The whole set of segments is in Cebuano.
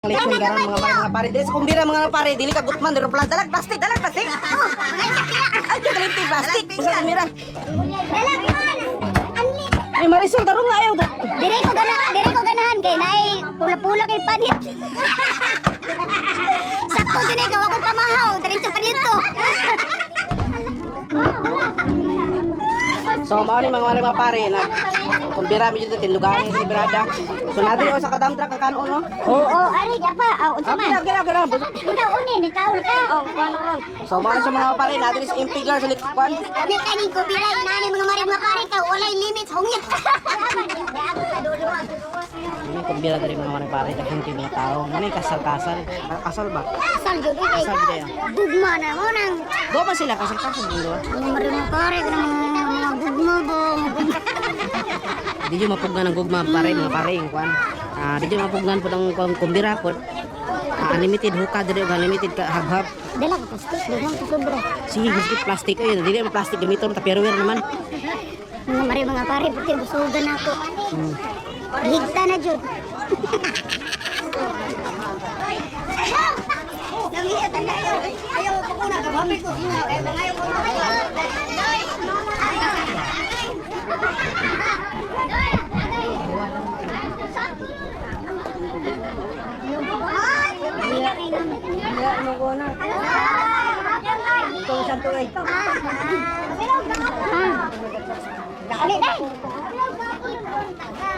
Lechon garan mga pare. Dili sa kumbira, mga pare, dili ka gutman diro plan. Dalag plastic, dalag plastic. Ay, kalimti plastic. Sa kumbira. Ay, Marisol, tarong nga ayaw. Dire ko ganahan kay naay pula-pula kay panit. Sakto din ikaw akong pamahaw, diretso pa dito. So, mao ni mga pare na kumbira mi dito tindugan ni brada. So, natin sa kadam truck ang kanon, no? Oo, ari ja pa. Aw, unsa man? Okay, okay, okay. Ikaw uni ni kaul ka. Oh, So, mao ni sa mga pare natin is impigar sa likwan. Kami kaning copyright na ni mga mari mga pare ka walay limits hungit. Ini kumbira dari mga pare daghan kay mga tao. Ngano kasal-kasal? Kasal ba? Kasal jud eh. Kasal jud eh. Gugma na mo nang Do ba sila kasal-kasal dito? mga mari mga pare kanang mga gugma ba. Di jud mapugnan ang gugma pare, mga pare yung kwan. Ah, di jud mapugnan pud ang kwan kumbira pud. Ah, unlimited hookah diri ug unlimited ka habhab. Dala ko plastic, dala ko sobra. Sige, gusto plastic ay dili man plastic gamiton tupperware naman. Mga mari mga pare puti busugan ako. Higta na jud.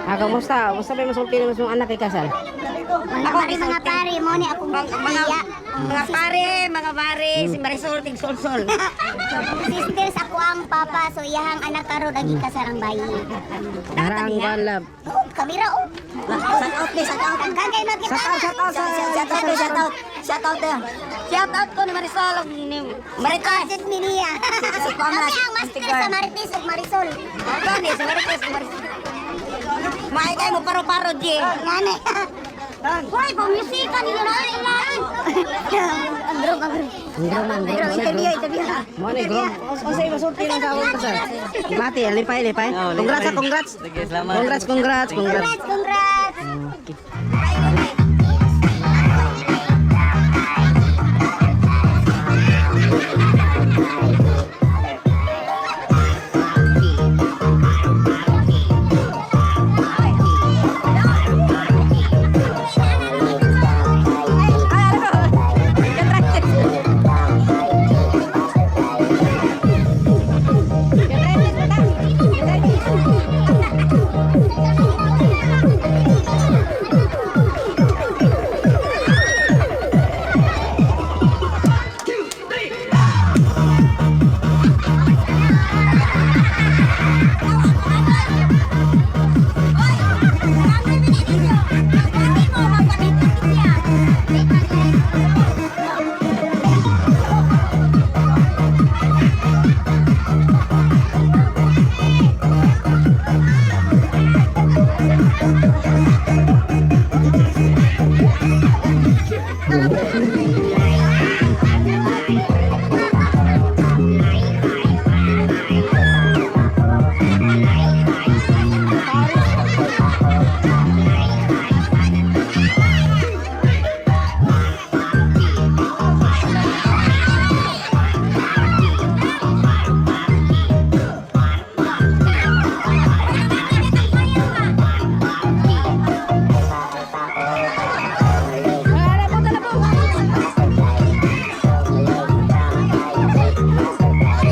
Ah, kamusta? Kamusta ba masulti naman sa mga anak kay kasal? Mga mari mga pare mo ni akong Mga, iya. mga pare, si Marisol tig Solsol. Sister sa ako ang papa, so iyahang anak karon ang gikasarang bayi. Narang kwan love. Oh, kamera oh. Shout out ni, shout out. Daghan kay makita. Shout out, shout out sa Shout out, shout out. Shout out. Shout out ko ni Marisol ug ni Marites. Kasit mi niya. Si Pamela, Kami ang master sa Marites ug Marisol. Gani si Marites ug Marisol. Maay kay mo paro-paro di. Ngani. Hoy, pamusikan nila na ay lain. Ang group, ang group. Ang grom, ang grom. Interview, interview. Mo ni grom. Unsay masulti lang sa akong kasal? Mati, lipay, lipay. Congrats, ah, congrats. Congrats, congrats, congrats. Congrats, congrats. Okay.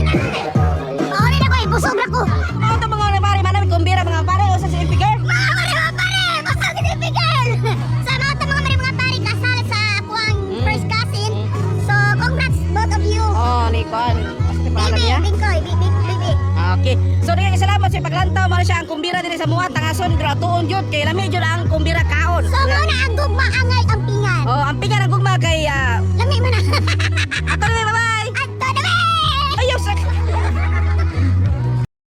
Pauli na ko, eh, busog na ko. Ako to mga pare, manami kumbira mga pare, usa si Impiger. Mga mari mga pare, busog ni girl. Sa mga to mga mari mga pare kasal sa ako ang first cousin. So, congrats both of you. Oh, ni kwan. Asa ti pangalan Bibi, niya? Bingkoy, bibi, bibi. Okay. So dili salamat sa paglantaw man siya ang kumbira diri sa Muat Tangason pero atuon jud kay lami jud ang kumbira kaon.